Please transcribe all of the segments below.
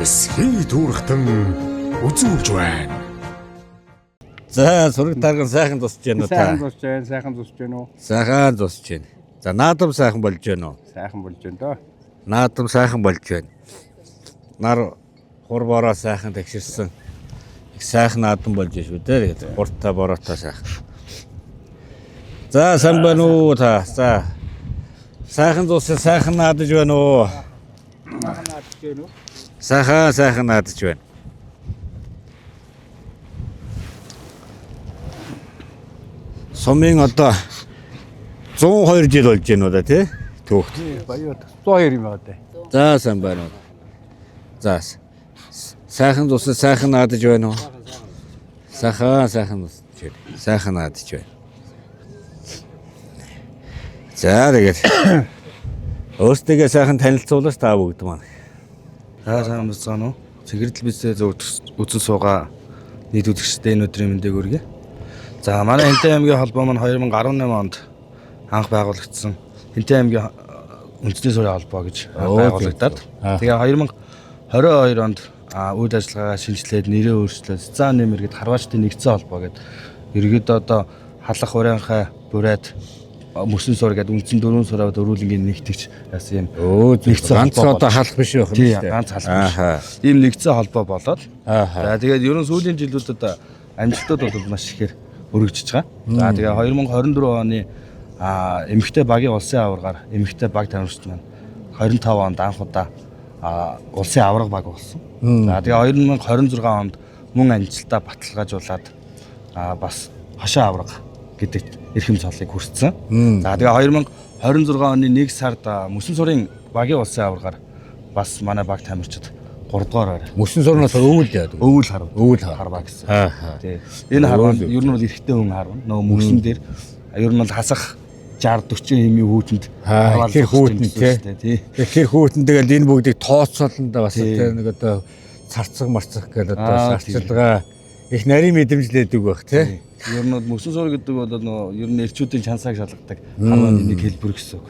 Эсхий түүрхтэн үзүүлж байна. За сураг тарган сайхан тусч байна уу та? Сайхан зурж байна, сайхан зурж байна уу? Сайхан тусч байна. За наадам сайхан болж байна уу? Сайхан болж байна доо. Наадам сайхан болж байна. Нар хур бороо сайхан тэгшэрсэн. Их сайхан наадам болж байна шүү дээ. Тэгээд хурдтай бороотой сайхан. За сайн байна уу та? За сайхан туссан сайхан наадаж байна уу? Сайхан наадж байна уу? Сайхан сайхан наадаж байна. Сумын одоо 102 жил болж байна уу да тий? Түүхт. Баяр 102 юм байна даа. За сайн байна уу. За сайхан туссан сайхан наадаж байна уу? Сайхан сайхан тусч байна. Сайхан наадаж байна. За тэгээд өөрсдөө сайхан танилцуулаач та бүгд маань. За сайн бацгаана уу. Цэгэрдэл бисээ зөв үзэн суугаа нийт үзэгчдээ энэ өдрийн мэндийг хүргэе. За манай Хэнтэй аймгийн холбоо маань 2018 онд анх байгуулагдсан. Хэнтэй аймгийн үндэсний суурийн холбоо гэж байгуулагдаад тэгээ 2022 онд үйл ажиллагаагаа шинжилээд нэрээ өөрчлөөд Цэцэн нэмэр гээд Харваачдын нэгдсэн холбоо гээд ерөөдөө одоо халах урянхай бурайд мөсөн суur гээд үндсэн дөрвөн сураа дөрвөлнгийн нэгтгэж яасан юм. Өө Нэгдсэн ганц холбоо одоо халах биш байх юм Тий, шүү дээ. ганц халах Ааха. биш. Ийм нэгдсэн холбоо болоод. Ааха. За тэгээд ерөн сүүлийн жилүүдэд амжилтууд бол маш ихээр өргөжж байгаа. За тэгээд 2024 оны эмэгтэй багийн улсын аваргаар эмэгтэй баг тамирчид маань 25 онд анх удаа улсын аварга баг болсон. За тэгээд 2026 онд мөн амжилтаа баталгаажуулаад бас хошоо аварга гэдэг эрхэм цолыг хүртсэн. За тэгээ 2026 оны 1 сард мөсөн сурын багийн улсын аваргаар бас манай баг тамирчид 3 дугаар байр. Мөсөн сурнаас өвөл яадаг. Өвөл харв. Өвөл харв. Харваа гэсэн. Ааха. Тий. Энэ харваа нь ер нь бол эрэгтэй хүн харваа. Нөгөө мөсөн дээр ер нь бол хасах 60 40 хэмийн хүүтэнд Аа, харваа тэр зогсож хүүтэнд, гэсэн үг шүү дээ, тий. Тэгэхээр хүүтэн тэгэл энэ бүгдийг тооцоолондоо бас Тий. тэр нэг одоо царцаг марцах гэл одоо Аа, тий. сарчилгаа их нарийн мэдрэмжлээдэг байх тий. Ер нь бол мөсөн сур гэдэг бол нөгөө ер нь эрчүүдийн чансааг шалгадаг харвааны нэг хэлбэр гэсэн үг.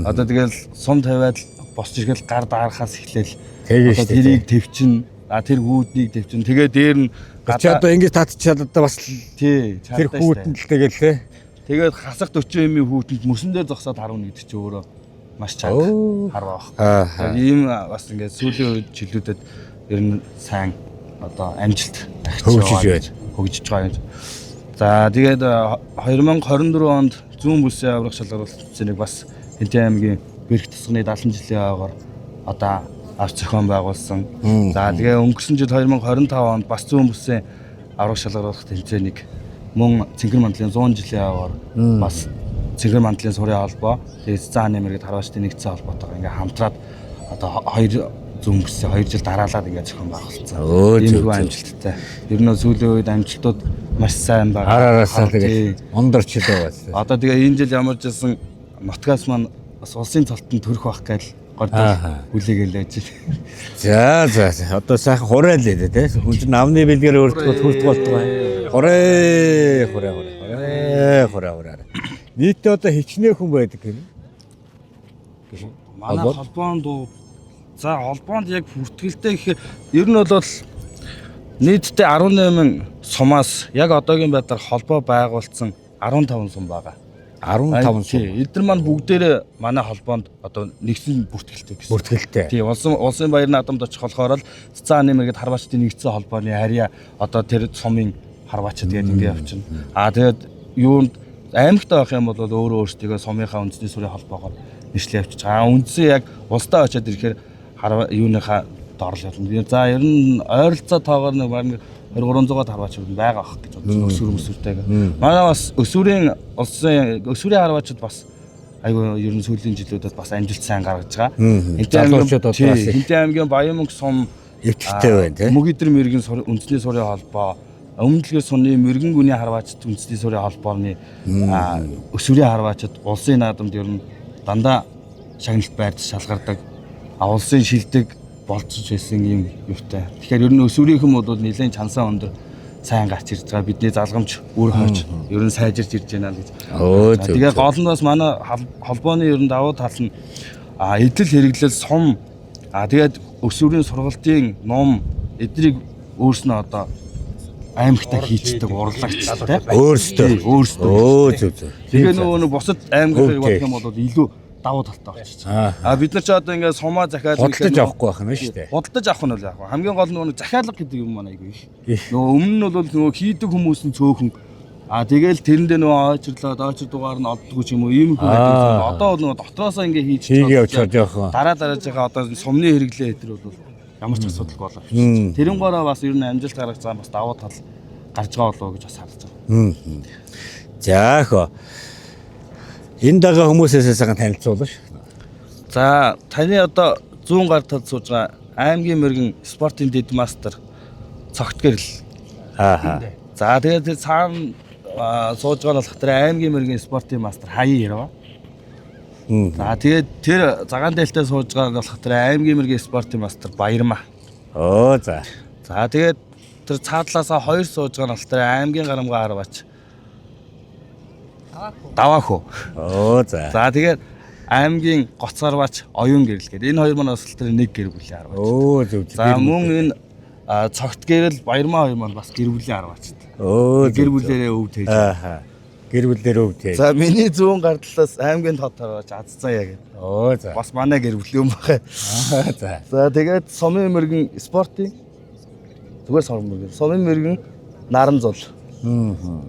Одоо тэгэл сум тавиад босч ирэхэл гар даарахаас эхлээл Тэгээ одоо шүү дээ, тэрийг төвчин, тэр хүүднийг төвчин. Тэгээ дээр нь Чи одоо ингэж татчихад одоо бас тий тэр чадлаа шүү дээ. хүүтэнд л тэгэл тий. Тэгээд хасах 40 юмын хүүтэнд мөсөн дээр зогсоод харна гэдэг чи өөрөө маш чанга Өө. харваа баг. Ааха. Тэгээд ийм бас ингээд сүүлийн үед жилүүдэд ер нь сайн одоо амжилт ахиж Хөгжиж байгаа гэж- хөгжиж байгаа юм. За тэгээд 2024 онд зүүн бүсийн аврах шалгаруулалтыг бас Хэнтэй аймгийн Бэрх тусганы 70 жилийн аваар одоо авч зохион байгуулсан. За тэгээ өнгөрсөн жил 2025 онд бас зүүн бүсийн аврах шалгаруулах тэмцээнийг мөн Цэнгэр мандлын 100 жилийн аваар бас Цэнгэр мандлын сурын холбоо тэгээд Цэцэн хааны мэргэд Харваачдын нэгдсэн холбоотойгоо ингээ хамтраад одоо хоёр зүүн бүсийн 2 жил дараалаад ингээ зохион байгуулсан. Өө, зөв, Иймэрхүү зөв. амжилттай. Ер нь сүүлийн үед амжилтууд маш сайн байгаа. Ар араасаа Тий. тэгэл ундарч л байгаа. Одоо тэгээ энэ жил ямар ч байсан нутгаас маань бас улсын цолтон төрөх байх гэж гордол Ааха. хүлээгээл байж байна. За за за. Одоо сайхан хурайл лээ тий. Хүн чинь намны бэлгээр өөртөө хүрт болтгой. Хурээ хурээ хурээ хурээ хурээ хурээ. Нийтдээ одоо хичнээн хүн байдаг юм. Манай Холбоо? холбоонд уу за холбоонд яг бүртгэлтэй гэхээр ер нь бол нийтдээ 18 сумаас яг одоогийн байдлаар холбоо байгуулсан 15 сум байгаа. 15 сум Тий, эдгээр маань бүгдээрээ манай холбоонд одоо нэгсэн бүртгэлтэй гэсэн. бүртгэлтэй. Тий, улсын баяр наадамд очих болохоор л Цэцэн хааны мэргэд Харваачдын нэгдсэн холбооны харьяа одоо тэр сумын харваачд гээд ингэ явчихна. Аа тэгээд юунд аймагтай байх юм бол өөрөө өөрсдийгөө сумынхаа үндэсний сүрийн холбоогоор нэршлээ явчих. Аа үндсэн яг улстай очиод ирэхээр харва юуныхаа дорл явна. За ер нь ойролцоо тоогоор нэг баг 2300-аад харваач юм байгаа ах гэж бодож байна. Өсвөр мөсвөртэйг. Манай бас өсвөрийн улсын өсвөрийн харваачд бас айгүй ер нь сүүлийн жилүүдэд бас амжилт сайн гаргаж байгаа. Хэнтэй Залуучууд одоо бас их- Хэнтэй аймгийн Баян мөнгө сум Идэвхтэй байна тий. Мөгөдөр мэрэгэн үндэсний сурын холбоо, Өмнөдөлгийн сумны мөргөн гүний харваачд үндэсний сурын холбооны өсвөрийн харваачд улсын наадамд ер нь дандаа шагналт байрч шалгардаг. Улсын шилдэг болцож байсан юм юутай. Тэгэхээр ер нь өсвөрийнхэн бол нэлээд чансаа өндөр сайн гарч ирж байгаа. Бидний залгамж үр хойч ер нь сайжирч ирж байна л гэж. Өө зөв. Тэгээ гол нь бас манай холбооны ер нь давуу тал нь эдэл хэрэглэл сум А тэгээд өсвөрийн сургалтын ном эдрийг өөрснөө одоо аймагтай хийчдэг урлагч те. Өөрсдөө. Тий, өөрсдөө. Өө зөв зөв. Тэгээ нөгөө нэг бусад аймагтай Өвтэй. бодох юм бол илүү давуу талтай болчих. Аа. А бид нар ч одоо ингээд сумаа захиалга Худалдаж авахгүй байх нь шүү дээ. Худалдаж авах нь бол яг хамгийн гол нь нөгөө нэг захиалга гэдэг юм маань айгүй их. Их. Нөгөө өмнө нь бол нөгөө хийдэг хүмүүс нь цөөхөн. А тэгэл тэрэндээ нөгөө ойчрлоод ойчр дугаар нь олддгүй ч юм уу ийм их Аа. байдаг. Одоо бол нөгөө дотроосоо ингээ хийж Хийгээ явчихаар жоохон. Дараа дараажийнхаа одоо сумны хэрэглээ энэ төр бол ямар ч асуудалгүй болоо. Тэрэн гороо бас ер нь амжилт гаргах зам бас давуу тал гарч байгаа болов уу гэж бас харж байгаа. За хөө. Энэ дагаа хүмүүсээс сайхан танилцуулна ш. За таны одоо зүүн гар талд сууж байгаа аймгийн мэрэгэн спортын дэд мастер Цогт гэрэл. Аа. За тэгээд тэр цаана сууж байгаа нь болох тэр аймгийн мэрэгэн спортын мастер Хаян Ярва. За тэгээд тэр цагаан дээлтэй сууж байгаа нь болох тэр аймгийн мэрэгэн спортын мастер Баярмаа. Оо за. За тэгээд тэр цаадлаасаа хоёр сууж байгаа нь болох тэр аймгийн гарамгаа харваач. Даваахөө. Оо за. За тэгээд аймгийн гоц харваач Оюун гэрэл гэдэг. Энэ хоёр маань бас тэр нэг гэр бүлийн харваач. Оо зөв зөв. За мөн энэ Цогт гэрэл Баярмаа хоёр маань бас гэр бүлийн харваач. Оо Гэр бүлээрээ өв тээж. Аа. Гэр бүлээр өв тээж. За миний зүүн гар талаас аймгийн тод харваач Азцаа яг. Оо за. Бас манай гэр бүлийн юм байна. Аа за. За тэгээд сумын мөргөн спортын зүгээр сумын мөргөн. Сумын мөргөн наран зул.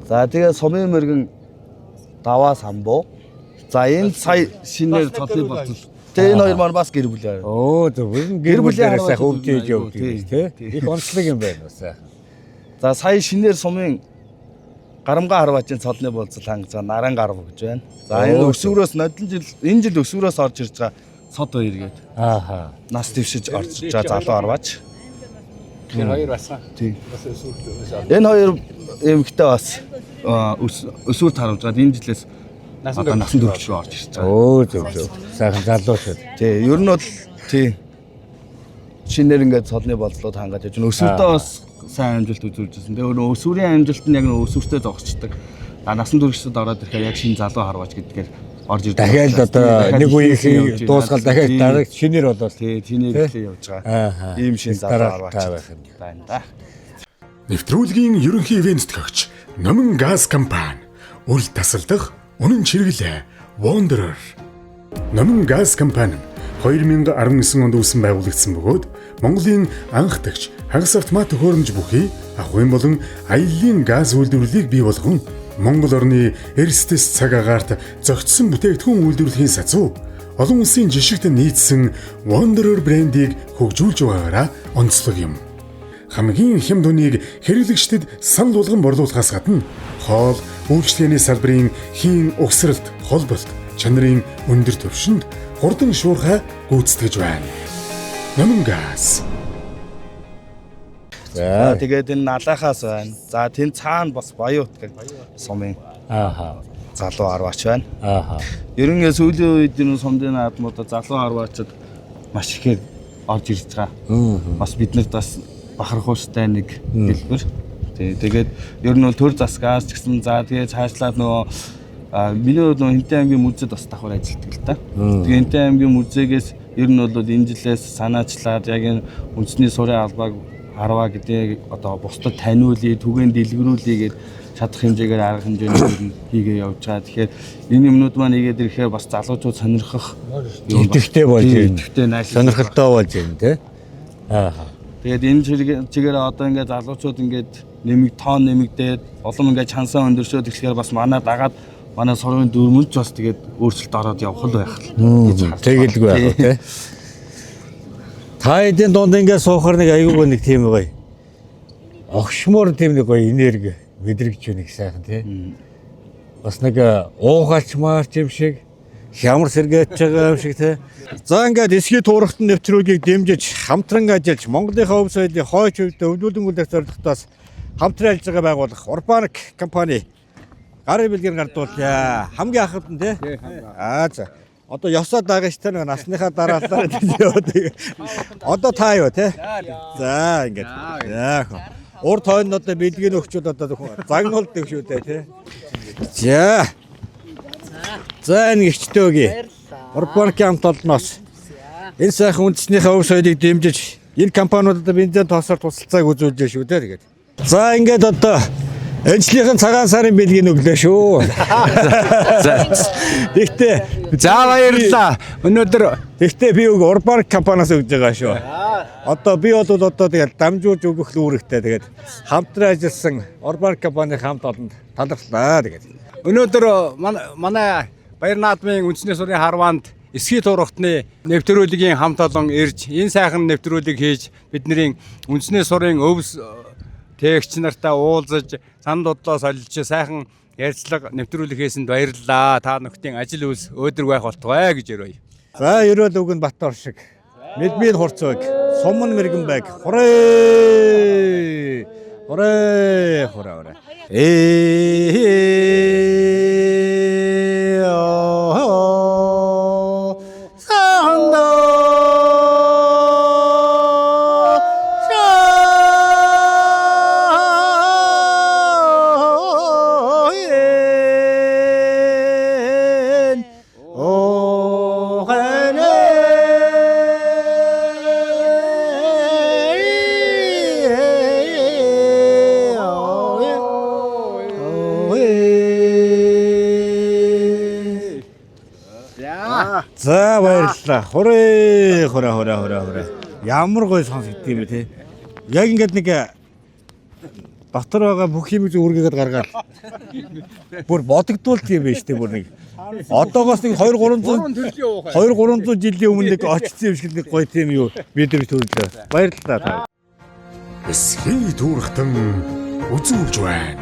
За тэгээд сумын мөргөн даваа самбуу. За энэ сая шинээр цолны болцол. Тэгээ энэ хоёр маань бас гэр бүлийн. Оо зөв. Энэ гэр Гэр бүлийн бүлээрээ сайхан өв харваач тээж айгүй, явдаг юм тий, тий. Их онцлог юм байна бас сайхан. За сая шинээр сумын гарамгаа харваачийн цолны болцол хангаж байгаа наран гарв гэж байна. За энэ Оо, өсвөрөөс нодон жил энэ жил өсвөрөөс орж ирж байгаа цод хоёр гээд Аа. нас дэвшиж орж ирж байгаа залуу харваач. Тэр хоёр басан. Тийм. Бас өсвөрт. Энэ хоёр эмэгтэй бас өсвөрт харуулж байгаа. Энэ жилээс Насан одоо турш насан турш руу орж ирж байгаа. Оо зөв зөв. Сайхан залуучууд. Тий, ер нь бол тий. Шинээр ингээд цолны болцлууд хангаад явж байна. Өсвөртөө бас сайн амжилт үзүүлж байсан. Тэгээ өөрөө өсвөрийн амжилт нь яг нэг өсвөртөө зогсчдаг. А насан туршид ороод ирэхээр яг шинэ залуу харваач гэдгээр орж ирдэг. Дахиад одоо нэг үеийн дуусгал дахиад дараа шинээр болол. Тий, тэнээр эхлээ явж байгаа. Аа. Ийм шинэ залуу Дараа харваач та байх юм. байна да. Нэвтрүүлгийн ерөнхий ивент тэтгэгч Номин газ компани үл тасалдах үнэн чиргэлээ Wanderer. Номин газ компани нь 2019 онд үүсэн байгуулагдсан бөгөөд Монголын анхдагч хагас автомат төхөөрөмж бүхий ахуйн болон аяллаа газ үйлдвэрлэлийг бий болгон Монгол орны эрсдэс цаг агаарт зохицсон бүтээгдэхүүн үйлдвэрлэхийн сацуу олон улсын жишгт нийцсэн Wanderer брендийг хөгжүүлж байгаагаараа онцлог юм. Хамгийн хямд үнийг хэрэглэгчдэд санал болгон борлуулахаас гадна хоол, үйлчилгээний салбарын хийн угсралт, холболт, чанарын өндөр түвшинд хурдан шуурхай гүйцэтгэж байна. Номин газ. За. За тэгээд энэ налаахаас байна. За тэн цаана бас Баяут гэх сумын Аа. залуу арваач байна. Аа. Ер нь сүүлийн үед энэ сумдын наадмуудад залуу арваачид маш ихээр орж ирж байгаа. Бас биднэрт бас бахархууштай нэг дэлбэр. Тий, тэгээд ер нь бол төр засгаас ч гэсэн за тэгээд цаашлаад нөгөө миний хувьд нөгөө Хинтээ аймгийн музейд бас давхар ажилладаг л та. Тэгээд Хинтээ аймгийн музейгээс ер нь бол энэ жилээс санаачлаад яг энэ үндэсний сурын албааг харваа гэдгийг одоо бусдад таниулъя, түгээн дэлгэрүүлье гээд чадах хэмжээгээр арга хэмжээний нь хийгээ явж байгаа. Тэгэхээр энэ юмнууд маань хийгээд ирэхээр бас залуучууд сонирхох юм байна. Идэвхтэй болж Тий, ирнэ. Идэвхтэй найшлах. Сонирхолтой болж ирнэ тий. Аа. Тэгээд энэ чигээр одоо ингээд залуучууд ингээд нэмэг тоон нэмэгдээд улам ингээд чансаа өндөршөөд эхлэхээр бас манай дагаад манай сургуулийн дүрмэн ч бас тэгээд өөрчлөлт ороод явах л байх л гэж харж Тэгэлгүй байна. байх тий. Та эдийн дунд ингээд суухаар нэг айгуугүй нэг тийм гоё. Огшмоор тийм нэг гоё энерги мэдрэгч нэг сайхан тий. Бас нэг уугалчмаар ч юм шиг хямар сэргээч байгаа юм шиг тий. За ингээд эсхий туурахтан нэвтрүүлгийг дэмжиж хамтран ажиллаж Монголынхаа өв соёлын хойч өвдө өвлүүлэн үлдэх зорилготоос хамтран ажиллаж байгаа байгууллага Урбаник компани гарын бэлгээр гардуулъя. Хамгийн анхад нь тий. Аа за. Одоо ёсоо дагаж та нэг насныхаа дараалал яваад. Одоо та юу тий? За ингээд. Яах вэ? Урд хойно одоо бэлгийн өгчүүд одоо загнуулдаг шүү дээ тий. За. За энэ гихчтэй өгье. Урбаникийн хамт олноос. Энэ сайхан үндэснийхээ өв соёлыг дэмжиж энэ компаниудад бензин тоосоор тусалцааг үзүүлж шүү дээ тэгээд. За ингээд одоо энэ жилийн цагаан сарын бэлгийг өглөө шүү. За. Тэгтээ За баярлалаа. Өнөөдөр Тэгтээ би үг Урбан компаниас өгж байгаа шүү. Одоо би бол одоо тэгэл дамжуулж өгөх л үүрэгтэй тэгээд хамтран ажилласан Урбан компани хамт олонд талархлаа тэгээд. Өнөөдөр манай Баяр наадмын үндэсний сурын харваанд эсхий туурхтны нэвтрүүлгийн хамт олон ирж энэ сайхан нэвтрүүлгийг хийж бидний үндэсний сурын өв тээгч нартай уулзаж санал бодлоо солилж сайхан ярилцлага нэвтрүүлэг хийсэнд баярлалаа. Та нөхдийн ажил үйлс өөдрөг байх болтугай гэж өрөөе. За ерөөл үг нь Батор шиг. Мэдмийн хурц байг. Сум нь мэрэгэн байг. Хурээ. Хурээ хураа хураа. Ээ оо сандо шаэн За баярлалаа. Хурээ хураа хураа хураа хураа. Ямар гоё сонсогдсон юм бэ те. Яг ингээд нэг дотор байгаа бүх юм зү үргээгээд гаргаад бүр бодогдуулт юм байна шүү дээ бүр нэг. Одоогоос нэг 2 300 2 300 жилийн өмнө нэг очсон юм шиг нэг гоё тийм юу мэдрэмж төрлөө. Баярлалаа та. Эсхий түүрхтэн үзүүлж байна.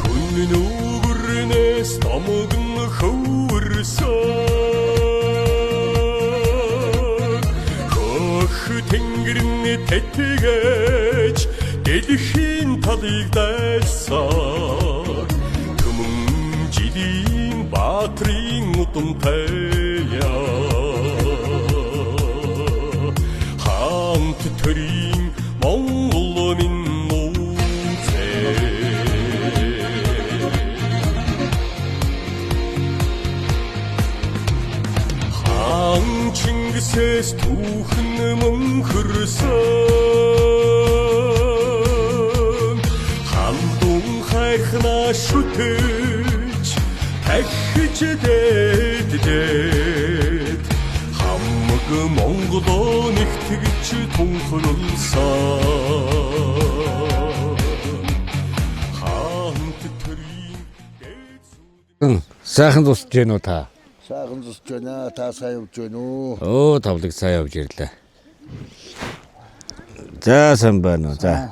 Хүн нүгэрнээс томог нь хөвөрсөн. Хөх тэнгэрний тэтгэж дэлхийн талыг дайсан. Түмэн жилийн баатрын удамтай хаант төрийн Монгол минь нүүцээ. Хаан Чингисээс түүхэн мөнхөрсөн. Хандун хайрхнаа шүтэж тахиж дээддээд хамаг Монголоо нэгтгэж тунхагласан. Хаант төрийн дээд сүйд Сайхан тусч гэнэ үү та? Сайхан зусч байна. Та сайн явж байна уу? Өө тавлаг сайн явж ирлээ. За сайн байна уу? За.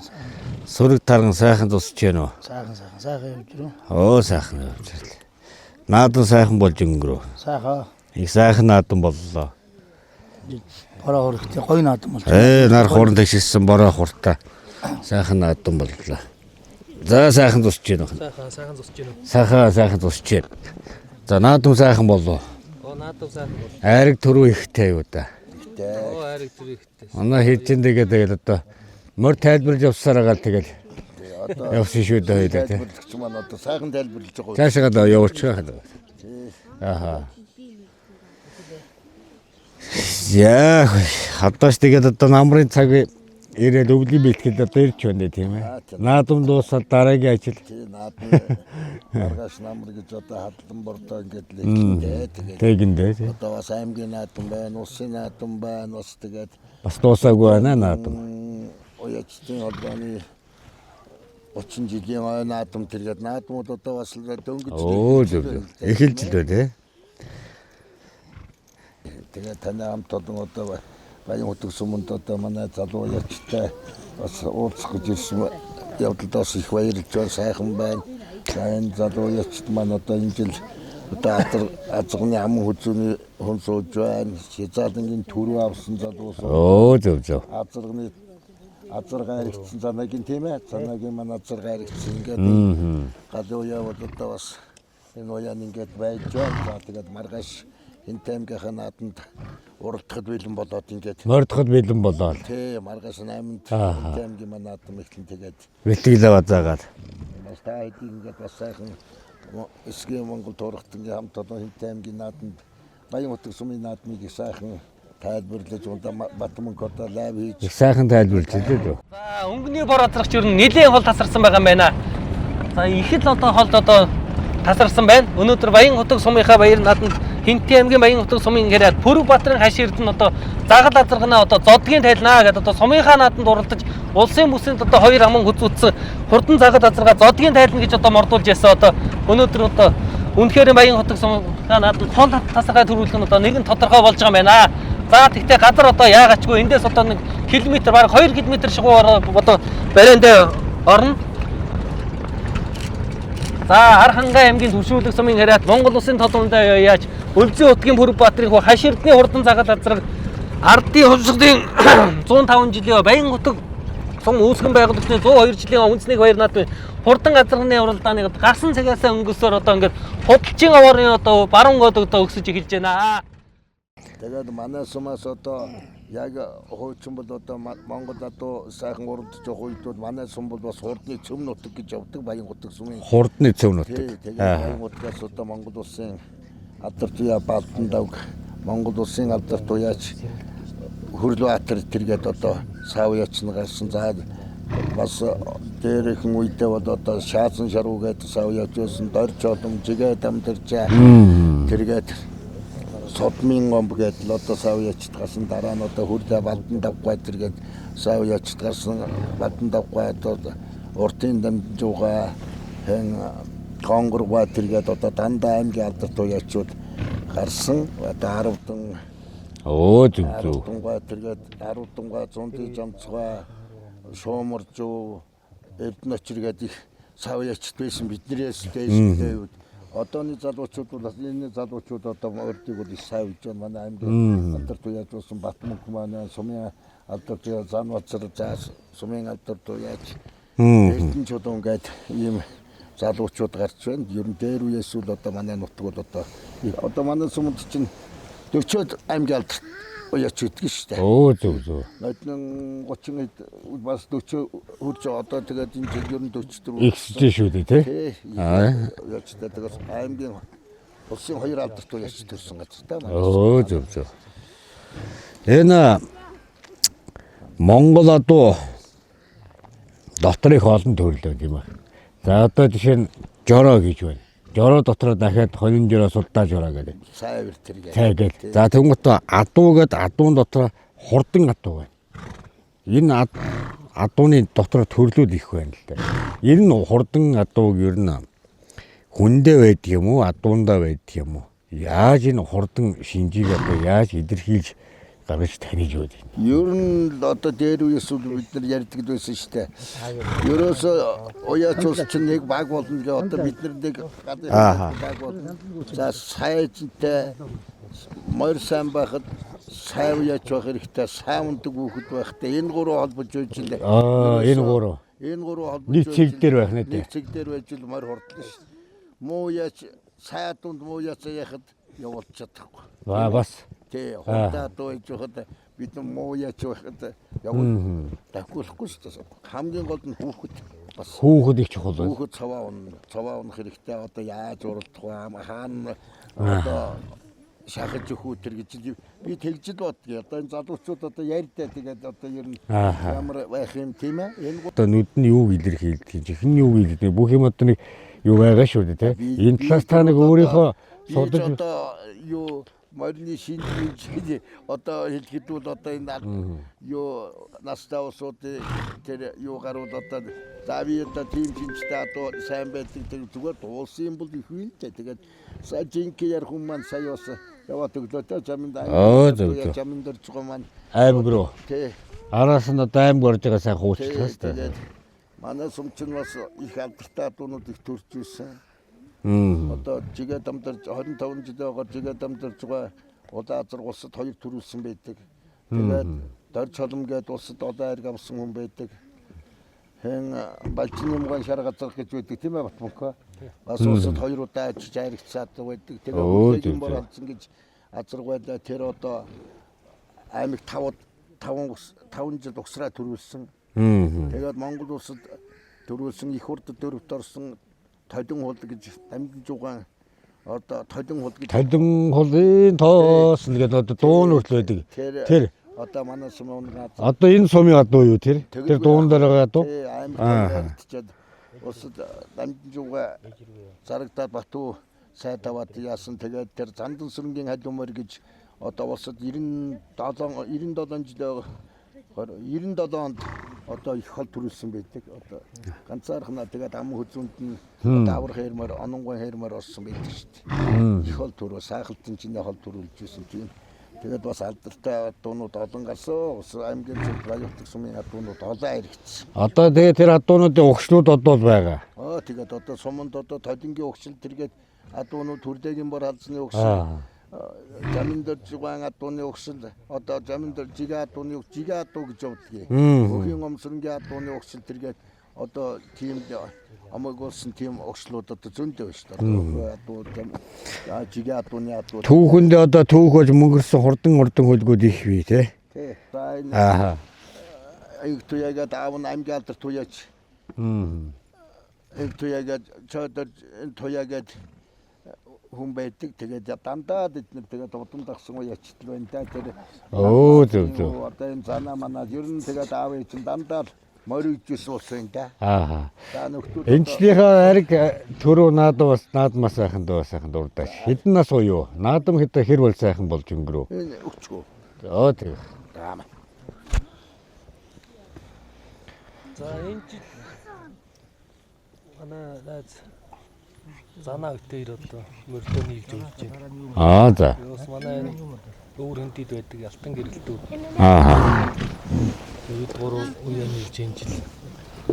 Сүрэг тарган сайхан тусч гэнэ үү? Сайхан сайхан сайхан явж ирв. Өө сайхан явж ирлээ. Наадан сайхан болж өнгөрөө. Сайхан Их сайхан наадан боллоо. бороо хөрөхтэй гоё наадам болж. Нар хуран тэгшилсэн бороо хуртаа. Сайхан наадан боллоо. За сайхан тусч гэнэ үү? Сайхан сайхан зусч гинүү. Сайхан сайхан тусч гэнэ. За наадам сайхан боллоо. Оо наадам сайхан бол. Айраг төрөө ихтэй юу да. Оо айраг тэр ихтэй. Манай хийчин тэгээд тэгэл одоо морь тайлбарлаж явсаар байгаа л тэгэл Одоо явсан шүү дээ хоёлаа тий. тайлбарлагч маань одоо сайхан тайлбарлаж байгаа. Цаашаа л явуулчих байх. Аха. Яа, хадаач тэгээд одоо намрын цаг ирэл өвлийн бэлтгэл одоо ирж байна тийм ээ. Наадам дуусаад дараагийн ажил. Тий, наадам маргааш намар гэж одоо хадлан бордоо ингээд л хэлээ. Тэгээд Тэгэндээ тий. одоо бас аймгийн наадам байна, улсын наадам байна, бас тэгээд Бас дуусаагүй байна наадам. уяцтын холбооны 30 жилийн ой наадам тэргээд наадмууд одоо бас л дөнгөж Өө зөв зөв. Эхэлж л байна тий. Тэгээ таны хамт олон одоо Баян хотог суманд одоо манай залуу ячтай бас уулзах гэж ирсэн явдалд бас их баярлж байна, сайхан байна. За энэ залуу ячд маань одоо энэ жил одоо атар азганы аман хүзүүний хүн сууж байна. Хязаалангийн төрөө авсан залуу сууж. Өө зөв зөв. Азарганы азаргаа эргэцсэн занаагийн тийм занаагийн маань азаргаа эргэцсэн ингээд галын уяа бол одоо бас энэ уяан ингээд байж байна. За тэгээд маргааш Хинт аймгийнхаа нааданд уралдахад бэлэн болоод ингээд Мордоход бэлэн болоод. Тий, маргааш 8-нд Хинт аймгийн маань наадам эхлэн тэгээд бэлтгэлээ базаагаад. Бас та хэдийг ингээд бас сайхан эсгийн Монгол туурахтангийн хамт олон Хинт аймгийн нааданд Баян хотог сумын наадмыг их сайхан тайлбарлаж унда Батмөнх одоо лайв хийж их сайхан тайлбарлаж лээ. За өнгөний бор азрагч ер нь нэлээд хол тасарсан байгаа юм байна. За их л одоо холд одоо тасарсан байна. Өнөөдөр Баян хотог сумынхаа баяр нааданд Хинтээ аймгийн Баян хотог сумын хэрэг Пүрэг Баатрын хаш эрдэнэ одоо загал азарганаа одоо зодгийн тайлнаа гэдээ одоо сумынхаа нааданд уралдаж улсын бүсэнд одоо хоёр аман хүзүүцсэн хурдан загал азаргаа зодгийн тайлна гэж одоо мордуулж ясан одоо өнөөдөр одоо үнэхээр Баян хотог сумынхаа нааданд хол тасархай төрүүлэх нь одоо нэгэн тодорхой болж байгаа юм байна. За тэгтээ газар одоо яагачгүй эндээс одоо 1 км бараг 2 км шугуугаар одоо барайндаа орно. За Архангай аймгийн түвшүүлэг сумын харьяат Монгол улсын толгойн яаж Өлзий утгийн Пүрэв Баатрын хүү Хаш Эрдэнийн хурдан загал азраг ардын хувьсгалын 105 жилийн Баян хотог сум үүсгэн байгуулагдсны 102 жилийн үндэсний баяр наадмын хурдан азарганы уралдааныг гарсан цагаасаа өнгөсөөр одоо ингээд худалчин овоорын одоо баруун гоод одоо өксөж эхэлж байна. Тэгээд манай сумаас одоо яг хуучин бол одоо Монгол адуу сайхан уралдаж явах үед бол манай сум бол бас хурдны цөм нутаг гэж явдаг Баян хотог сумын. Хурдны цөм нутаг. Тэгээд Баян хотгоос одоо Монгол улсын алдар туяа Балдан давг Монгол улсын алдар туяач Хөрлөбаатар тэргээд одоо сав яач нь гарсан. За бас дээрхэн үедээ бол одоо Шаазан шаруу гэдэг сав яач байсан, Дорж олом, Жигээд амьдарчаа тэргээд Содмын омб гэдэг л одоо сав яачд гарсан. Дараа нь одоо Хөрлөө Балдан давгай тэргээд сав яачд гарсан. Балдан давгай одоо уртын дамжууга хэн Гонгоргой тэргээд одоо дандаа аймгийн алдар туяачуд гарсан. Одоо 10 Өө зөв зөв. 10 тэргээд 10 зундын жамцгай шуумаржуу Эрдэнэ очир гэдэг их сав ячд байсан биднээс дээштэй үед. Одооны залуучууд бол энэ залуучууд одоо өрдийг бол их сайн үж байна. Манай аймгийн алдар туяач болсон Батмөнх маань сумын алдар туяа Занбацар за сумын алдар туяач Эрдэнэ чулуун гээд ийм залуучууд гарч байна. Ер нь дээр үеэс үл одоо манай нутаг бол одоо одоо манай сумд чинь 40-од аймгийн алдар уяач өгдөг шүү дээ. Өө зөв зөв. Ноднон 30 хэд бас 40 хүрч одоо тэгээд энэ жил ер нь 44 Ихсэж шүү дээ тий. Аа. Уяачтай тэгээд аймгийн улсын хоёр алдарт уяач төрсэн газар та. Өө зөв зөв. Энэ Монгол адуу дотор их олон төрлөө тийм ээ. За одоо жишээ нь жороо гэж байна. Жороо дотроо дахиад хонин жороо, сулдаа жороо гэдэг. Сайвэр тэргээ. Цай гээд. За тэгмэт адуу гээд адуун дотор хурдан адуу байна. Энэ адууны дотор төрлүүд их байна л да. Ер нь хурдан адууг ер нь хүндээ байдаг юм уу, адуундаа байдаг юм уу? Яаж энэ хурдан шинжийг одоо яаж илэрхийлж гаргаж таних вэ? Ер нь л одоо дээр үеэс үл бид нар ярьдаг л байсан шүү дээ. Ерөөсөө уяач ус чинь нэг баг болно гэ одоо бид нар нэг баг болно. За сайжтай морь сайн байхад сайн уяач байх хэрэгтэй, сайн ундаг хүүхэд байхтай энэ гурав холбож байж лээ. Аа энэ гурав. Энэ гурав холбож нэг цэг дээр байх нэ. Нэг цэг дээр байж л морь хурдлаа шүү дээ. Муу уяач сайн дунд муу уяачаа яхад явуулж чадахгүй. Аа бас. Тий, хурдаа дуу хийж байхад бид нар муу яач байхад явуул давхиулахгүй шүү дээ. Хамгийн гол нь хүүхэд бас. Хүүхэд их чухал байна. Хүүхэд цаваа унна. Цаваа унах хэрэгтэй. Одоо яаж уралдах вэ? Хаана одоо шахаж өгөх үү тэр гэж би тэгж л боддгийг. Одоо энэ залуучууд одоо ярьдаа тэгээд одоо ер нь ямар байх юм тийм ээ. Энэ одоо нүд нь юуг илэрхийлдэг, чихэн нь юуг илэрхийлдэг. Бүх юм одоо нэг юу байгаа шүү дээ тий. Энэ талаас та нэг өөрийнхөө судалж одоо юу морины шинж одоо хэлэхэд бол одоо энэ юу настай улсуудын тэр юу гарууд одоо за би одоо тийм шинжтэй одоо сайн байдаг тэр зүгээр дуулсан юм бол их үйл дээ. Тэгээд сая жинхэнэ ярих хүн маань сая бас Яваад өглөө те заминд Оо, зөв, зөв. Заминд орж байгаа маань Аймаг руу. Тий. Араас нь одоо аймаг орж байгаа сайн Тий, хуучлах хэрэгтэй. тэгээд манай сумчин бас их алдартай адуунууд их төрж ирсэн. Одоо жигээ дамдарж 25 жил байгаа жигээ дамдарж байгаа улаан азар улсад хоёр төрүүлсэн байдаг. Тэгээд Дорж холом гээд улсад улаан хайрг авсан хүн байдаг. Хэн Балчин юмган шар газар гэж байдаг тийм ээ Батмөнхөө. Бас улсад хоёр удаа очиж хайргацаад байдаг. Тэгээд Өө, үлдээгэн зөв, бор зөв. алдсан гэж азарг байлаа. Тэр одоо аймаг 5 5 жил угсраа төрүүлсэн. Тэгээд Монгол улсад төрүүлсэн их хурд дөрөвт орсон Толин хул гэж дамжин жугаан одоо Толин хул гэж Толин хулын тоос гэдэг одоо дуун хүртэл байдаг. тэр, Тэр одоо манай сумын газар одоо энэ сумын адуу юу тэр? Тэр дуун дээр байгаа адуу? Тий, аймаг Аа. баригдчихэд улсад дамжин жугаа зарагдаад Бату сайд аваад яасан. Тэгээд тэр Зандан сүрэнгийн халиумөр гэж одоо улсад 97 97 жил 97 онд одоо их хол төрүүлсэн байдаг. Одоо ганцаархнаа тэгээд ам хөзөнд нь одоо аврах хэрмээр ононгон хэрмээр орсон байдаг шүү дээ. Их хол төрөө сайхалтын чинээ хол төрүүлж ирсэн тийм. Тэгээд бас алдартай дуунууд олон гарсан. Ус аймгийн зүг Баяутаг сумын дуунууд олон харигдсан. Одоо тэгээ тэр адуунуудын угшлууд одоо л байгаа. Аа тэгээд одоо суманд одоо толингийн угшил тэргээд адуунууд төрлөөгийн бор халзны угшил Аа. замын дээр жугаан адууны угшил одоо замын дээр жигээ адууны жигээ адуу гэж явдгийг. Өхийн омсрынгийн адууны угшил тэргээд одоо тийм амаг болсон тийм угшлууд одоо зөндөө байна шүү дээ. Одоо адуу жигээ адууны адуу. Түүхэндээ одоо түүх болж мөнгөрсөн хурдан хурдан хөлгүүд их бий те. Тий. За энэ Аа. аяг туяагаад аав нь аймгийн алдар туяач. Энэ туяагаад чойдор энэ туяагаад хүн байдаг. Тэгээд дандаа бид нар тэгээд удам дагсан уу ячтал байна да. Тэр Өө зөв зөв. Одоо энэ занаа манаа ер нь тэгээд аав ээж нь дандаа л моригдчихсэн улс юм да. Аа. За нөхдүүд Энэчлийнхээ ариг төрөө наадам бас наадмаас сайхан дуу сайхан дурдаач. Хэдэн нас уюу? Наадам хэд хэр бол сайхан болж өнгөрөв. энэ өгчгөө. Оо тэг. Даама. За энэ жил манай найз Занаа өтөр одоо мөрдөө нийлж өгч байна. Аа за. Бас манай энэ өвөр хөндөд байдаг алтан гэрэлтүү Аа. үед гурав үеэ нийлж энэ жил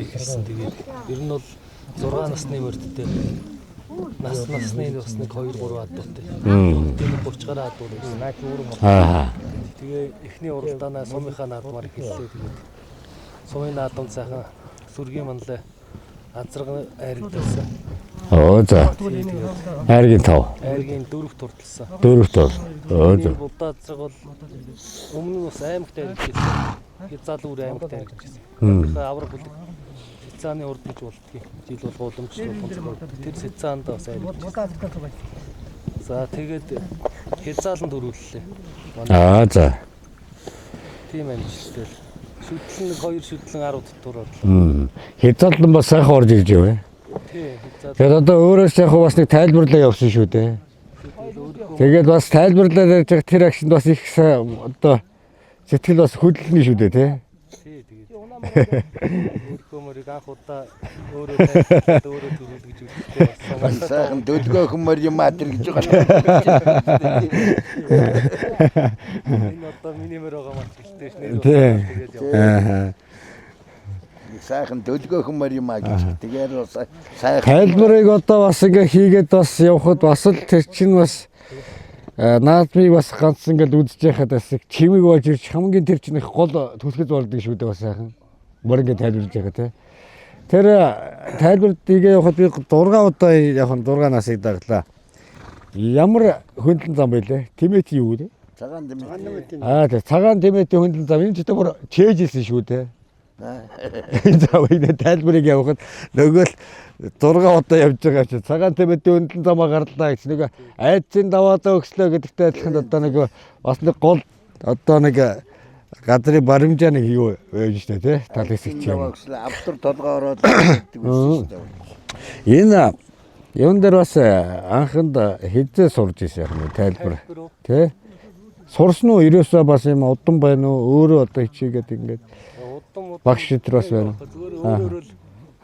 ихэлсэн. Тэгээд ер нь бол 6 насны мөрдтэй нас насны бас нэг 2 3 адуутай. Тийм 30 гаруй адуу байсан. Аа. Тэгээ эхний уралдаанаа сумынхаа наадмаар эхэллээ. Тэгээд сумын наадам сайхан сүргийн манлай азарган айрагдсан. Оо за. Айргийн тав. Айргийн дөрөвт урталсан. Дөрөвт бол. Оо зөв. Будаа азарга бол өмнө нь бас аймагт айрагдсан. Хязаал үр аймагт айрагдсан. Авраг бүлэг Цэцааны урд гэж болдгийг. Жил бол уламжлал болгон тэр Цэцаанд бас айрагдсан. За тэгээд хязаалан дөрвөллээ. Аа за. Тийм амжилттай. Шүтлэн нэг хоёр шүтлэн 10 дотор орлоо. Хязаалан бас сайхан орж ирж байна. Тий, хязаал. Тэгээд одоо өөрөөс яг бас нэг тайлбарлаа явсан шүү дээ. Тэгээд бас тайлбарлаад ярьж байгаа тэр агшинд бас их сайн одоо сэтгэл бас хөдөлнө шүү дээ тий. Тий, тэгээд өөрийнхөө мөрийг анх удаа өөрөө тайлбарлаад өөрөө төрүүл гэж үздэг болсон. Сайхан дөлгөөхөн мөр юм аа тэр гэж байгаа. Энэ одоо миний мөр байгаа маа гэлтэй ш нэр. Тий. Тэгээд яв. Аа. Сайхан дөлгөөхөн мөр юм аа гэж. Тэгээд бас сайхан Тайлбарыг одоо бас ингээ хийгээд бас явхад бас л тэр чинь бас наадмыг бас ганц ингээл үзэж яхад бас их чимэг болж ирч хамгийн тэр чинь их гол түлхэц болдог шүү дээ бас сайхан. Мөр ингээ тайлбарлаж байгаа тий. Тэр тайлбар хийгээ явахад би 6 удаа яг нь 6 насыг даглаа. Ямар хөндлөн зам байлээ? Тэмээт юу вэ? цагаан дэмэт. Аа тий цагаан тэмээт хөндлөн зам энэ ч гэдэг бүр чэйжилсэн шүү дээ. За энэ тайлбарыг явахад нөгөө л 6 удаа явж байгаа чинь цагаан тэмээдийн өндлөн замаа гарлаа гэж нөгөө айдсын даваадаа өгслөө гэдэгтэй адилхан одоо нөгөө бас нэг гол одоо нэг газрын баримжаа нэг юу байж штэ тий тал хэсэг чинь. Авдар толгой ороод гэдэг байсан шүү дээ. Энэ юун дээр бас анханд хизээ сурж ирсэн юм тайлбар тий. Сурсан уу ерөөсөө бас юм удам байна уу өөрөө одоо хичээгээд ингээд Удам багш шидэр бас байна. Зүгээр өөрөөр л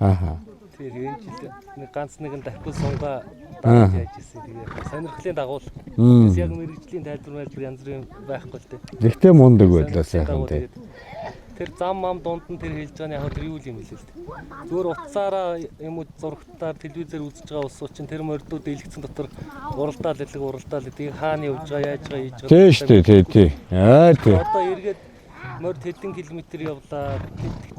Аа. Тэр энэ жил нэг ганц нэгэн давхил сунгаа дааж яаж ирсэн. Тэгээ сонирхлын дагуу л яг мэрэгжлийн тайлбар мэлбэр янз бүрийн байхгүй л дээ. Тэгтээ мундаг байлаа сайхан тий. Тэр зам мам дунд нь тэр хэлж байгаа нь яг тэр юу юм хэлээ л дээ. Зүгээр утсаараа юм уу зурагтаар телевизээр үзэж байгаа улсууд чинь тэр мордууд дэлгэцэн дотор уралдаал хэлэг уралдаал гэдэг хаана явж байгаа яаж байгаа хийж байгаа. Тий шүү дээ тий тий. Аа тий. Одоо эргээд морд хэдэн километр явлаа.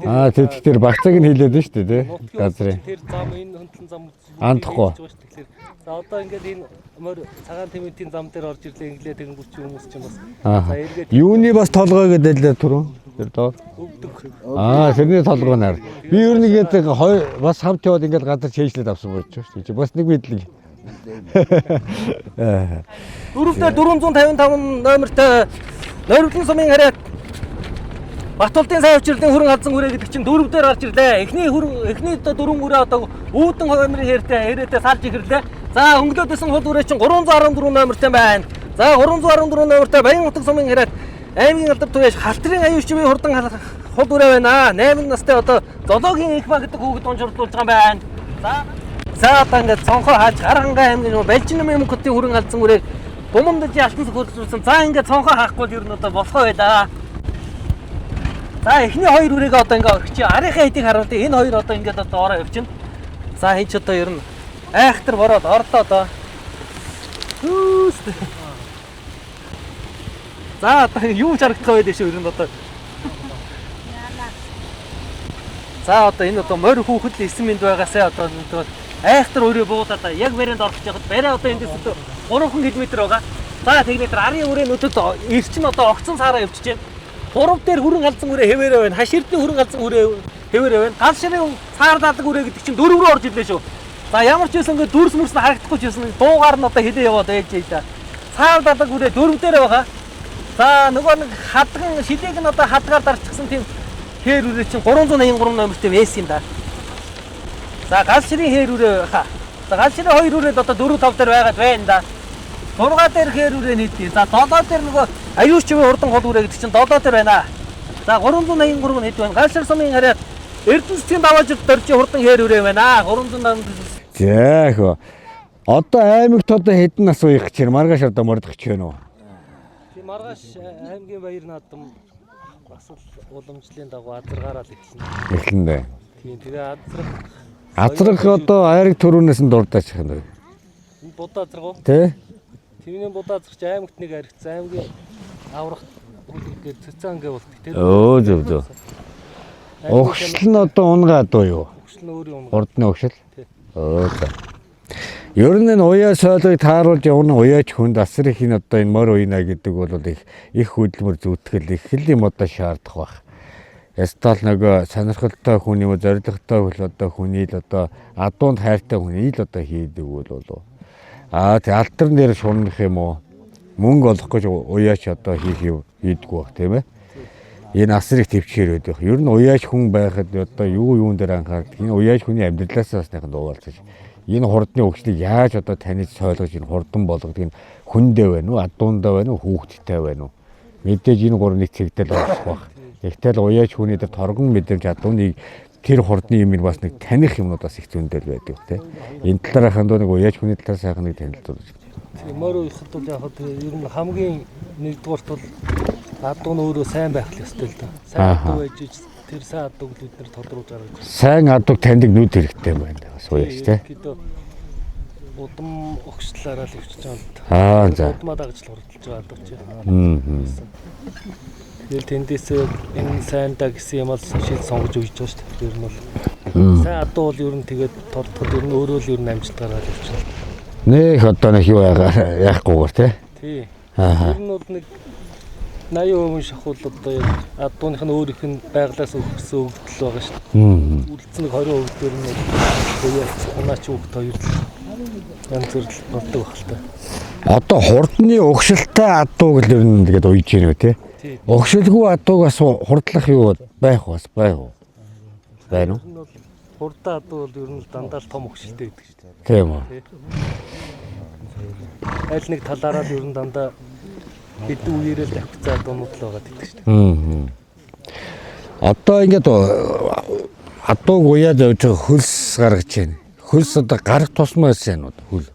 Аа тий тэр багцааг нь хэлээд нь шүү дээ тий. Газрын. Тэр зам энэ хөндлөн зам андахгүй. Тэгэхээр за одоо ингээд энэ морь цагаан тэмээдийн зам дээр орж ирлээ инглээ тэгэнгүүт чи хүмүүс чинь бас за эргээд юуны бас толгой гэдэг лээ түрүү. Тэр доор. Аа тэрний толгой нар. Би ер нь ингээд бас хамт яваад ингээд газар чэйжлээд авсан болж шүү дээ. Бас нэг мэдлэг. Дөрөвдөө 455 номертой Нойрвлын сумын хараад Батулдын сайн учирлын хүрэн халзан хүрээ гэдэг чинь дөрөв дээр гарч ирлээ. Эхний хүрэн эхний одоо дөрвөн хүрээ одоо үүдэн номерын хэртэй салж ихэрлээ. За хөнгөлөөд исэн хул хүрээ чинь 314 номертой байна. За 314 номертой Баян-Утаг сумын хараад аймгийн алдар туяаш Халтрын аюул чивийн хурдан хул хүрээ байна. 8 настай одоо зоологийн их ба гэдэг хүүхэд унжруулж байгаа юм байна. За одоо ингээд цонхоо хааж Гархангай аймгийн Балжин намын хотын хүрэн халзан хүрээ Бумандажийн алтан сөхөрлүүлсэн. За ингээд цонхоо хаахгүй л ер нь одоо болохоо байлаа. За эхний хоёр хүрээгээ одоо ингээ орчих. Арийнхаа хэдийг харуулъя. Энэ хоёр одоо ингээд одоо ороо явчихна. За хин ч одоо ер нь айхтар бороод орлоо одоо. Хүүст. За одоо юу ч харагдах байд шүү ер нь одоо. За одоо энэ одоо морь хүүхэд л 9 минут байгаасаа одоо айхтар өрөө буудаад яг барианд орох гэж байхад барай одоо эндээс одоо 3 км байгаа. За тэгнэ тэр арын өрөө нүдэд ирчин одоо огцон саараа явчихж байна. 3 дээр хүрэн халзан үрээ хэвээрээ байна. Хаш эрдний хүрэн халзан үрээ хэвээрээ байна. Гал ширийн цаар даалаг үрээ гэдэг чинь дөрөв рүү орж ирлээ шүү. За ямар ч байсан ингээд дүрс мөрс нь харагдахгүй ч байсан дуугаар нь одоо хилээ яваад байж та. Цаар даалаг үрээ дөрөв дээр байгаа. За нөгөө нэг хадган шилийг нь одоо хадгаар дарчихсан тийм хээр үрээ чинь 383 номертой вэс юм да. За гал ширийн хээр үрээ хаа. За гал ширийн хоёр үрээд одоо 4 5 дээр байгаад байна да. 6 дээр хээр үрээ нийтээ. За 7 дээр нөгөө аюул чивийн хурдан хол үрээ гэдэг чинь 7 дээр байна. За 383 хэд байна? Галшир сумын хараад Эрдэнэсийн даваажид доржийн хурдан хээр үрээ байна. 380. За хөө. Одоо аймагт одоо хэдэн нас уях гэж байна? Маргааш одоо мордох гэж байна уу? Тийм маргааш аймгийн баяр наадам бас л уламжлалын дагуу азаргаараа л эхэлнэ. Эхэлнэ дээ. Тийм тэгээ азрах. Азрах одоо айраг төрүүнээс нь дурдаачих юм. Энэ будаа азрах уу? Тэ? Тэрний будаа азрах чи аймагт нэг аригдсан аймгийн аврах бүлэг гээд цэцэн гээ болдог тийм. Өө зөв зөв. Өгшил нь одоо унгаад уу юу? Өгшил нь өөрийн унгаад. Хурдны өгшил. Өө за. Ер нь энэ уяа сойлыг тааруулж явна уяач хүнд асар их энэ одоо энэ морь уяна гэдэг бол их хөдөлмөр зүтгэл их л юм одоо шаардах байх. Ястал нөгөө сонирхолтой хүн юм уу зоригтой хүн одоо хүний л одоо адуунд хайртай хүний л одоо хийдэг бол аа тэг алтар нэр шунах юм уу? Мөнгө олох гэж уяач одоо хийх юм хийдгүү бах тийм ээ. Энэ асар их төвчээр байдаг. Ер нь уяач хүн байхад одоо юун дээр анхаардаг. Энэ уяач хүний амьдралаас бас нэгэн дуугарч. Энэ хурдны өгчлийг яаж одоо таних сойлгож энэ хурдан болгодог энэ хүндээ байна уу, адуундаа байна уу, хүүхэдтэй байна уу? Мэдээж энэ гурван нэг цэгтэл болох бах. Тэгтэл уяач хүний дээр торгон мэдрэмж адууныг тэр хурдны юм бас нэг таних юмнууд бас их зөндөл байдаг тийм. Энэ талаар хандуу нэг уяач хүний талаар сайхан нэг танилцуулж. Тийм морь уяхад бол яг ер нь хамгийн нэгдүгüрт бол адуу нь өөрөө сайн байх л ёстой л да. Сайн адуу байж тэр сайн адууг бид нэр тодруулж гаргаж байна. Сайн адууг таньдаг нүд хэрэгтэй юм байна бас уяач тийм. Удам өгчлөөрөө л явчихж байгаа л да. Аа за. Удмаа дагаж л хурдалж байгаа адуу чи. Тэгэл тэндээсээ энэ сайн да гэсэн юм бол шил сонгож өгч байгаа шүү дээ. Ер нь бол сайн адуу бол ер нь тэгээд тордоход ер нь өөрөө л ер нь амжилт гаргаад явчихна. Нэх одоо нэг юу яахгүйгээр тий. Тий. Ер нь бол нэг 80% шахуул одоо яг адууных нь өөрийнх нь байглаас өгсөн өгдөл байгаа шүү дээ. Үлдсэн нэг 20% дээр нь уяач унаач хүүхд хоёр л янз бүр л болдог байх л та. Одоо хурдны өгшөлтэй адуу гэл ер нь тэгээд уйж гинэ үү тий. Өгшөлгүй адуугаас хурдлах юу байх бас байх уу? Байна уу? Хурдан адуу бол ер нь дандаа л том өгшөлтэй байдаг шүү дээ. Тийм үү. Аль нэг талаараа л ер нь дандаа хэдэн үеэрээ л давхицаа адуунууд л байгаа гэдэг шүү дээ. Одоо ингээд Адууг уяад явж байгаа хөлс гаргаж байна. Хөлс одоо гарах тусмаа байсан юм хөл.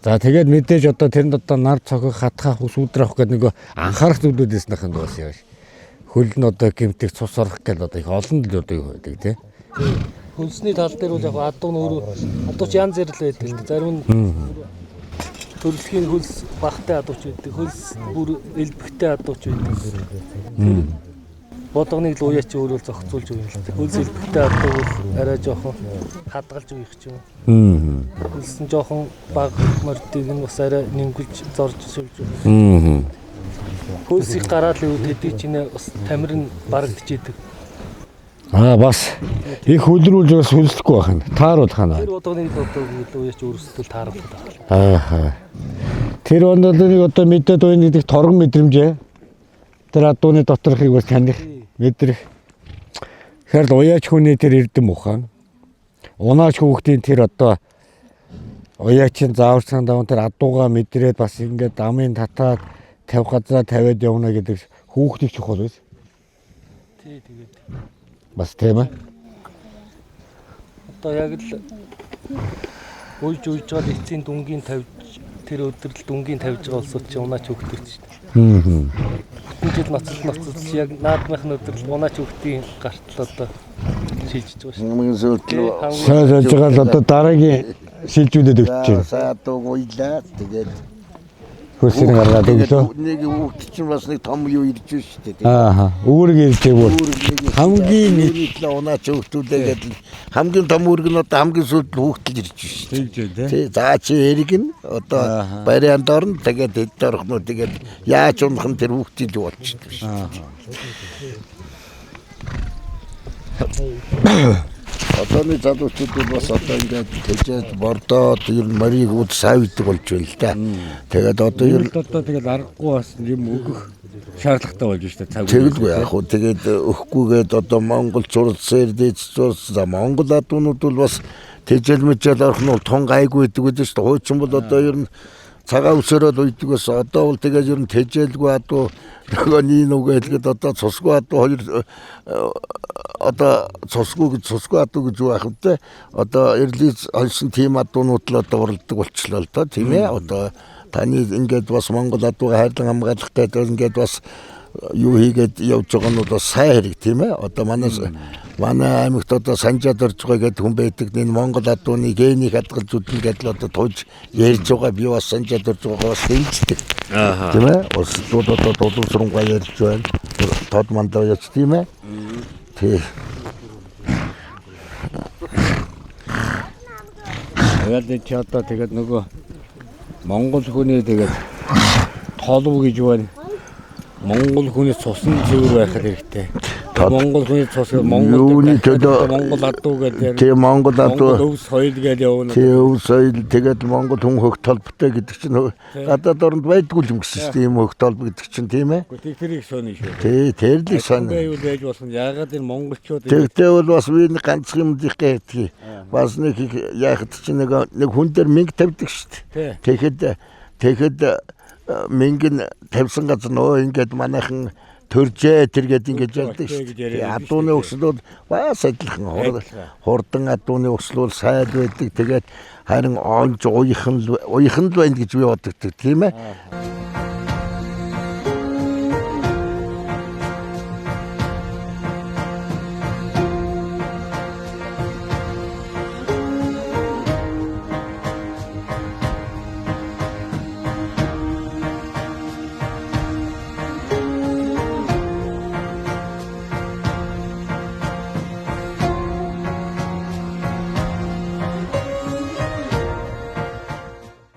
За тэгээд мэдээж одоо тэрэнд одоо нар цохих, хатхах, ус үдрэх гэдэг нэг анхаарах зүйлүүд байсан юм бас яаж. Хөл нь одоо гэмтэх, цус орох гэдэг одоо их олон л одоо юу байдаг тий. Хөлсний тал дээр бол яг адуу нь өөрөө адууч янз бүр л байдаг л дээ. Зарим нь төрөлхийн хөлс багтай адууч байдаг. Хөлс бүр элбэгтэй адууч байдаг. Тэр бодгоныг л уяач өөрөө л зохицуулж өгнө л дээ. Хөлс элбэгтэй адуу бол арай жоохон хадгалж уях ч юм. Хөлс нь жоохон бага мордыг нь бас арай нэмгэлж зорж шивж өгнө. Хөлс их гараад л үл хэдий ч нэ бас тамир нь барагдчихэдэг. Аа бас их хөлрүүлж бас хөлслөхгүй байх нь. Тааруулах нь. Тэр бодгоныг л одоо уяач өөрсдөө тааруулах байна. Ааха. Тэр онолыг одоо мэдээд уяна гэдэг торгон мэдрэмжээ. Тэр адууны доторхыг бас таних, мэдрэх. Тэгэхээр л уяач хүний тэр эрдэм ухаан. Унаач хүүхдийн тэр одоо уяачийн зааварчилгааны дагуу тэр адуугаа мэдрээд бас ингээд амын татаад тавих газраа тавиад явна гэдэг хүүхдийг чухал биз? Тий, тэгээд Бас тийм ээ. одоо яг л уйж уйж байгаа эцсийн дүнгийн тавьж тэр өдөр л дүнгийн тавьж байгаа улсууд чи унаач хүүхдүүд шүү дээ. Бүтэн жил ноцол ноцолж яг наадмынх нь өдөр л унаач хүүхдийн гартал одоо шилжиж байгаа шүү Хамгийн сүүлд дээ. Сайн сольж байгаа л одоо дараагийн шилжүүлээд өгч байна. сайн адууг уйлаа. Тэгээд Хөлсийг гаргаад өглөө. Нэг хүүхд чинь бас нэг том юу ирж шүү дээ. Ааха. Үүрэг ирж байвал хамгийн нэг нэг л унаач хүүхдүүдээ гэдэг хамгийн том үүрэг нь одоо хамгийн сүүлд нь хүүхдэл ирж шүү дээ. тэгж байна тий. Тий, за чи эрэг нь одоо барианд орно, тэгээд хэд орох нь тэгээд яаж унах нь тэр хүүхдийн л болчихдог шүү дээ. Одооны залуучууд бол бас одоо ингээд тэжээд бордоод ер нь морийг уд савьдаг болж байна л да. Тэгээд одоо ер нь Ер нь одоо тэгэл аргагүй бас юм өгөх шаардлагатай болж шүү дээ цаг үе. Тэгэлгүй яах вэ? Тэгээд өгөхгүйгээд одоо Монгол зурц, Эрдэнэт зурц, за Монгол адуунууд бол бас тэжээл мэжээл орох нь бол тун гайгүй байдаг гэдэг шүү дээ. Хуучин бол одоо ер нь цагаан үсээрээ л уйдаг байсан. Одоо бол тэгээд ер нь тэжээлгүй адуу нөгөө нин үгээ хэлгээд одоо цусгүй адуу хоёр одоо цусгүй гэж цусгүй адуу гэж юу байх вэ? Одоо эрлиз хоньсон тийм адуунууд л одоо уралдаг болчлоо л доо тийм ээ. Одоо таны ингээд бас Монгол адууга хайрлан хамгаалах гэдэг ингээд бас юу хийгээд явж байгаа нь бол сайн хэрэг тийм ээ. Одоо манай аймагт одоо санжаад орж байгаа гэдэг хүн байдаг. Энэ Монгол адууны генийг хадгалж үднэ гэдэл одоо тууж ярьж байгаа. Би бас санжаад орж байгаа бас дэмждэг. Тийм ээ. Улсууд одоо дулуусрангаа ярьж байна. Тод мандаа яц тийм ээ. Тий. Тэгээд чи одоо тэгээд нөгөө Монгол хүний тэгээд толв гэж байна. Монгол хүний цусан цэвэр байх хэрэгтэй. Монгол хүний цус Монгол Юуны төлөө Монгол адуу гэдэг. Тий Монгол адуу Монгол өв соёл гэдэг явна. Тий өв соёл тэгээд Монгол хүн хөгт толботой гэдэг чинь гадаад оронд байдгүй юм гэсэн шүү дээ. Ийм хөгт толбо гэдэг чинь тийм ээ. Гэхдээ тэрийг сонио шүү. Тий тэр л их Сонио. сонио. Байвал яаж болох нь яагаад энэ монголчууд Тэгтээ бол бас би нэг ганцхан юм их гэдэг. Бас нэг их яахад чинь нэг хүн дээр мөнгө тавьдаг шүү дээ. Тэгэхэд мөнгө нь тавьсан газар нөө ингээд манайхан төржээ тэргээд ингэж ярьдаг шүү дээ. Адууны өкслүүд бас адилхан хурдан адууны өкслүүд сайд байдаг. Тэгээд харин онж уяхан л байна гэж би боддог тийм ээ.